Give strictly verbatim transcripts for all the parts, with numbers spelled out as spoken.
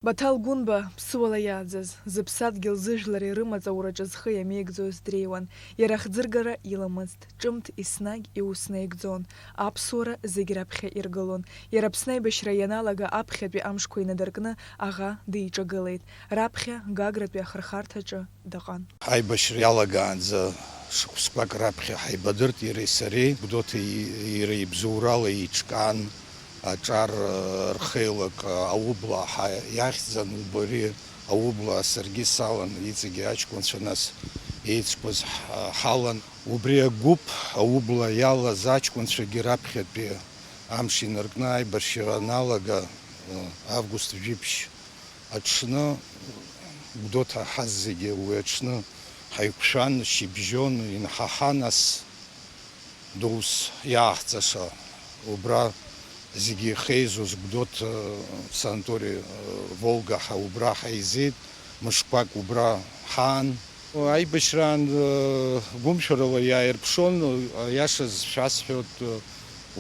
Баҭал Гәынба ԥсуала иааӡаз, зыԥсадгьыл зыжәлари рымаҵ аураҿы зхы иамеигӡоз дреиуан. Иара ахӡыргара иламызт, ҿымҭ еснагь иус наигӡон, аԥсуара зегь раԥхьа иргылон. Иара Аԥсны аибашьра ианалага аԥхьатәи амшқәа инадыркны аӷа диҿагылеит. Раԥхьа Гагратәи ахырхарҭаҿы дыҟан. Аибашьра иалагаанӡа шықәсқәак раԥхьа ҳаибадырт иареи сареи. Гәдоуҭа и-, иара ибзоурала еиҿкаан аҿар, э, рхеилак, э, аублаа ҳа-, иахьӡын. Убри аублаа саргьы салан, иҵегьы аҷкәынцәа нас еицқәаз ҳ-, ҳалан. Убри агәыԥ аублаа иалаз аҷкәынцәагьы раԥхьатәи амш инаркны аибашьра аналага, э, август жәиԥшь аҽны, Гәдоуҭа ҳазегьы уи аҽны ҳаиқәшәан, шьыбжьон, инҳаҳа нас, доус иааҳҵаша, убра зегьы ихеизоз Гәдоуҭа санаторий, э, Волга ҳәа убра ҳаизеит, мышқәак убра ҳаан. Аибашьраан, э, гәымшәарала иааирԥшуан, аиаша шәасҳәоит, э,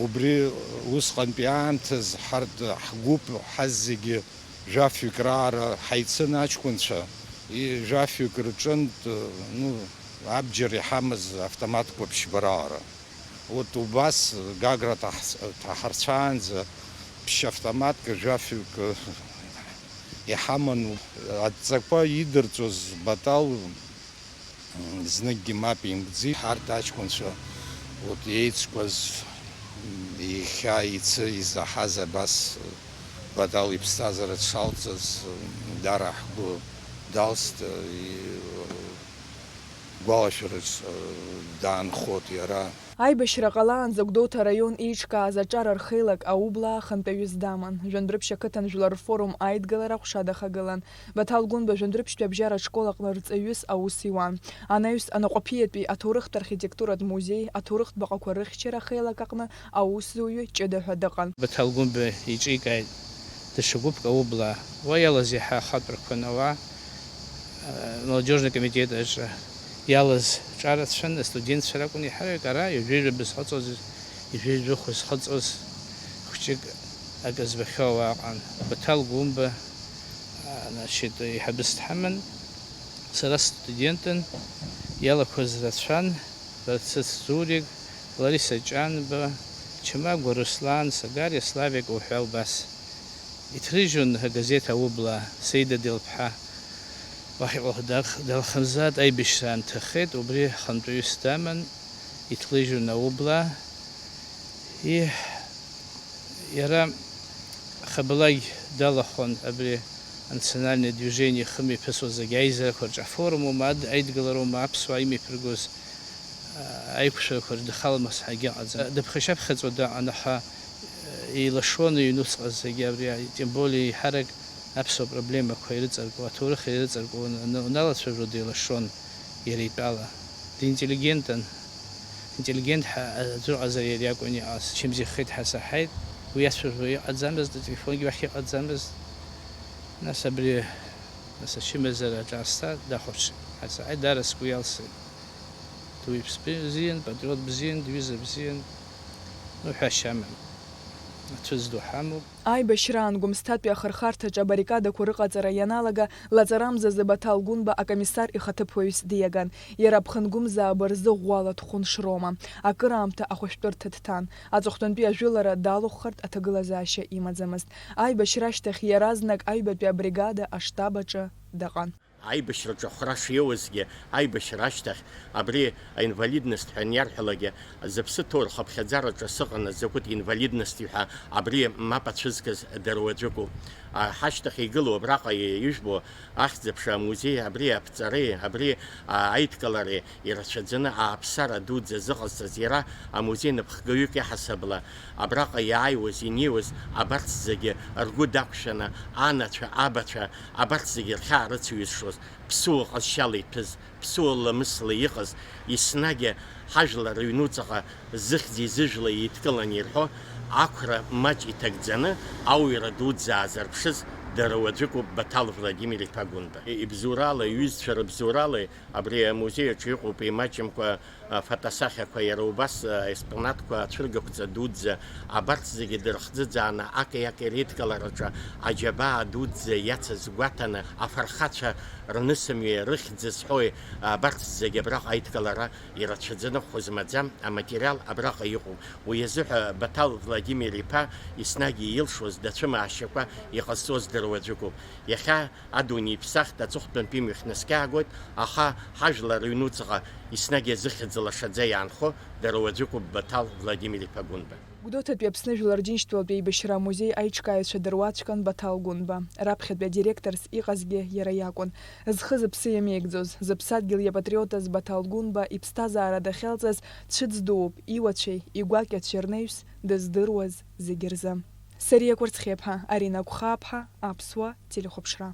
убри усҟантәи аамҭаз ҳарҭ ҳгәыԥ ҳазегьы Жәафҩык раара ҳаицын аҷкәынцәа, и-, жәафҩык рҿынтә, ну, абџьар иҳамаз автоматқәа ԥшьба раара. Урҭ убас Гагра ҭаҳ-, ҭаҳарцәаанӡа ԥшь автоматк, жәафҩык иҳаман. Адҵақәа идырҵоз Батал Зныкгьы мап имкӡеит. Ҳарҭ аҷкәынцәа, урҭ еицқәаз, иахьа ицы изаҳаз абас Батал иԥсҭазаара дшалҵыз, даара ҳгәы далст, и-, гәалашәараҿ даанхот иара. Аибашьра ҟалаанӡа Гәдоуҭа араион еиҿкааз аҿар рхеилак аублаа хантәаҩыс даман. Жәандәрыԥшь ақыҭан жәлар рфорум аидгылара аҟәша дахагылан. Баҭал Гәынба Жәандәрыԥшьтәи абжьаратә школ аҟны рҵаҩыс аус иуан. Анаҩс Анаҟәаԥиатәи аҭоурыхтә архитектуратә музеи аҭоурыхтә баҟақәа рыхьчара ахеилак аҟны аусзуҩы ҷыда ҳәа дыҟан. Баҭал Гәынба иҿикааит даҽа гәыԥк аублаа. Уа иалаз иаҳа ахатәрқәан ауаа, молодежный комитет аҿы иалаз ҿарацәан, астудентцәа ракәын еиҳараҩык, ара ҩажәи жәаба зхыҵуаз, ҩажәи жәохә зхыҵуаз хәҷык акы збахьоу ауаа ыҟан. Баҭал Гәынба, значит, еиҳабыс дҳаман, сара студентын, иалақәаз рацәан, Барцыц Зурик, Лариса Ҷанба, Чамагәа Руслан, Сагариа Славик уҳәа убас. Иҭрыжьуан агазеҭ аублаа, Саида Делԥҳа. Уахь иҟоу дах-, далхымзаат, аибашьра аанҭахеит, убри хантәаҩыс даман, иҭлыжьуан аублаа. И-, иара хабалак далахәын абри анациональное движение ихымҩаԥысуа зегь аизарақәа рҿы, афорумума, ад-, аидгыларума, аԥсуаа имҩаԥыргоз, а, аиқәшәарақәа рдыхалмас ҳагьыҟаӡам. Дыԥхашьаԥхьаҵәо даҟан, аха, э, еилашуан иҩнуҵҟа зегьы абри, тем более еиҳарак аԥсуа проблемақәа ирыҵаркуа, аҭоурых ирыҵаркуа уна-, уналацәажәо деилашуан иара итәала. Динтеллигентын, интеллигент ҳәа аӡәыр ҟазар иара иакәын иҟаз. Чымзи хеит ҳәа саҳаит, уи иацәажәо иҟаӡамызт, ателефонгьы уахь иҟаӡамызт. Нас абри, нас ачымазара аҿаасҭа дахәаԥшит. Ҳазааит, даара сгәы иалсит. Дуаҩԥс бзиан, патриот бзиан, дҩыза бзиан, ну, ҳәашьа амам. Ацәыӡ ду ҳамоуп. Аибашьраан Гәымсҭатәи ахырхарҭаҿы абарикадақәа рыҟаҵара ианалага, лаҵарамзазы Баҭал Гәынба акомиссар ихаҭыԥуаҩс диаган. Иара аԥхынгәымзааб рзы ӷәӷәала дхәын Шрома. Акыраамҭа ахәышәтәырҭа дҭан. Аҵыхәтәантәи ажәылара далахәхартә аҭагылазаашьа имаӡамызт. Аибашьра ашьҭахь иаразнак аҩбатәи абригада аштаб аҿы дыҟан. Аибашьраҿы ахәра шиоуазгьы, аибашьра ашьҭахь абри аинвалидность ҳәа аниарҳәалакгьы, зыԥсы ҭоу рхыԥхьаӡараҿы сыҟан, закәытә инвалидности ҳәа абри мап ацәызкыз дара уаӡәыкоуп. А, ҳашьҭахь игылоу абраҟа ижәбо ахьӡ-аԥша амузеи, абри аԥҵареи, абри, а, аидкылареи ирацәаӡаны ааԥсара дуӡӡа зыҟазҵаз иара амузеи напхгаҩык иаҳасабала абраҟа иааиуаз, инеиуаз абарҭ зегьы ргәы дақәшәаны, анацәа, абацәа, абарҭ зегьы рхьаа рыцеиҩызшоз, ԥсуа ҟазшьала иҭәыз, ԥсуа ламысла иҟаз, еснагь ҳажәлар рыҩнуҵаҟа зыхьӡи зыжәлеи еидкыланы ирҳәо ақәра маҷ иҭагӡаны ауаҩра дуӡӡа аазырԥшыз дара уаӡәыкоуп Баҭал Владимир-иԥа Гәынба. Ибзоурала, иҩызцәа рыбзоурала абри амузеи аҿы иҟоуп, имаҷымкәа Афотосахьақәа иара убас, а, експонатқәа ацәыргақәҵа дуӡӡа, абарҭ зегьы дырхӡыӡааны аки-аки реидкылараҿы аџьабаа дуӡӡа иацыз гәаҭаны, афырхацәа рнысымҩеи рыхьӡ зҳәои, абарҭ зегьы абраҟа аидкылара ирацәаӡаны хәы змаӡам аматериал абраҟа иҟоуп. Уи азыҳәа Баҭал Владимир-иԥа еснагь илшоз дацәымаашьакәа иҟазҵоз дыруаӡәыкуп. Иахьа адунеи иԥсахт, аҵыхәтәантәи мҩахь наскьаагоит, аха ҳажәлар рыҩнуҵҟа еснагь зыхьӡ лашаӡа иаанхо дара уаӡәыкуп Баҭал Владимир-иԥа Гәынба. Гәдоуҭатәи Аԥсны Жәлар Џьынџьтәылатәи еибашьра амузеи аиҿкааҩцәа дыруаӡәкын Баҭал Гәынба. Раԥхьатәи адиректорс иҟазгьы иара иакәын. Зхы-зыԥсы иамеигӡоз, зыԥсадгьыл иапатриотыз Баҭал Гәынба иԥсҭазаара дахьалҵыз цәыӡ дууп, иуацәеи игәакьацәеи рнаҩс дыздыруаз зегьы рзы. Сариа Кәарцхиаԥҳа, Арина Гәхааԥҳа, Аԥсуа телехәаԥшра.